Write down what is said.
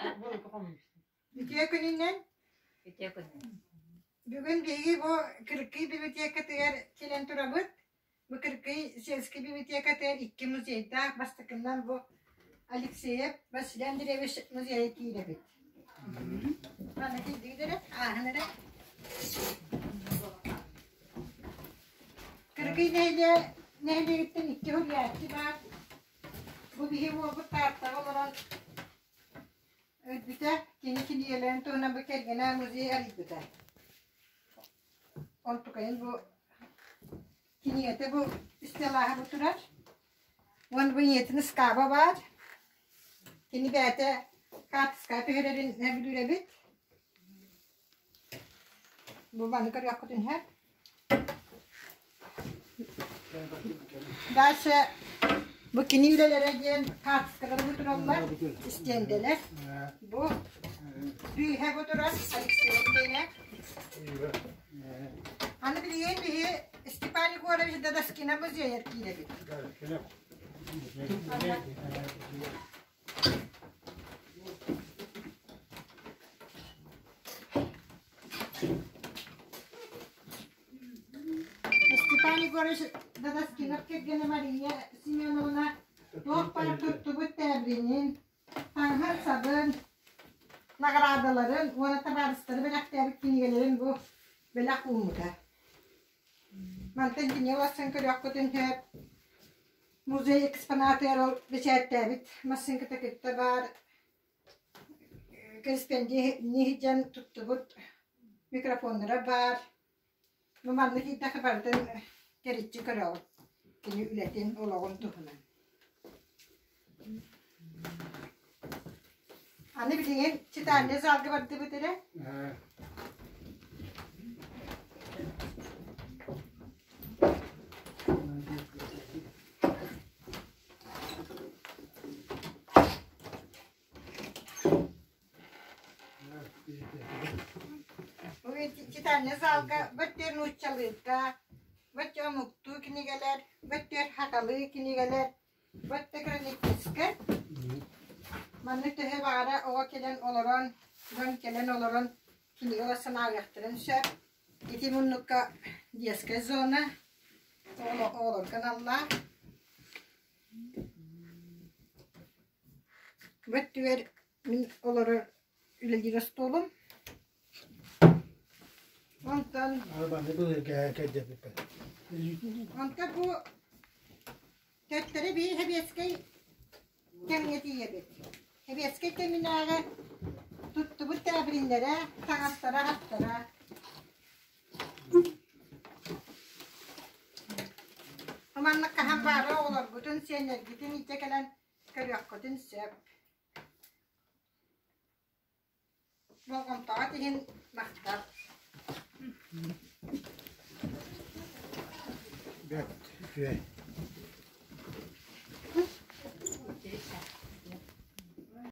Үтүө күнүнэн! Үтүө күнүнэн! Бүгүн биһиги бу Кыркый библиотекатыгар кэлэн турабыт. Бу Кыркый сельскэй библиотекатыгар икки музейдаах. Бастакынан бу Алексеев Василий Андреевич музейа киирэбит. Манна киирдигит эрэ, ааһан эрэ. Кыркый нэһилиэгиттэн икки суруйааччы баар. Бу биһи уолбут Тааттаҕа олорон Өлбүтэ, кини кинигэлэрин туһунан бу кэргэнэ музей арыйбыта. Онтукайын бу кинигэтэ бу стеллаһа бу турар. Уонна бу ийэтин ыскааба баар. Кини бэйэтэ хаартыскаҕа түһэрэрин сөбүлүүр эбит. Бу маны көрүөххүтүн сөп. Дальше бу кини үлэлэрэ диэн хаартыскалары бу тураллар, истиэндэлэр. Бу бүүһэ бу турар Алексеев диэнэ. Аны билигин биһи Степан Егорович Дадаскина музейар киирэбит. Степан Егорович Дадаскинов кэргэнэ Мария Семеновна туох баар туттубут тээбиринин, таҥаһын-сабын, наҕараадаларын уонна табаарыстары бэлэхтээбит кинигэлэрин бу бэлэх ууммута. Мантан кини уларсан көрүөххүтүн сөп. Музей экспонатыгар ол бэчээттээбит массыыҥката кытта баар кэрэспэндиэн туттубут микрофоннара баар. Бу манна киирдэххэ барытын кэриччи көрөҕүт кини үлэтин, олоҕун туһунан. Аны билигин читальный залга бардыбыт эрэ. Читальный залга бөттөр нууччалыыта, бөттө омуктуу кинигэлэр, бөттөр хаталыы кинигэлэр, бөттө гранитическай. Маннык төһө баҕара оҕо кэлэн олорон, дьон кэлэн олорон кинигэ уларсан ааҕыахтарын сөп. Ити муннукка детская зона, оҕолорго аналлаах. Бу өттүгэр мин олорор үлэлиир остуолум. Онтон Онтон бу төттөрү биир сэбиэскэй кэмҥэ тиийэбит. Сэбиэскэй кэминээҕи туттубут тээбириннэрэ, таҥастара-астара. Маннык хаһан баара оҕолоргутун, сиэннэргитин илдьэ кэлэн көрүөххүтүн сөп. Болҕомтоҕут иһин махтал. Бэрт үчүгэй.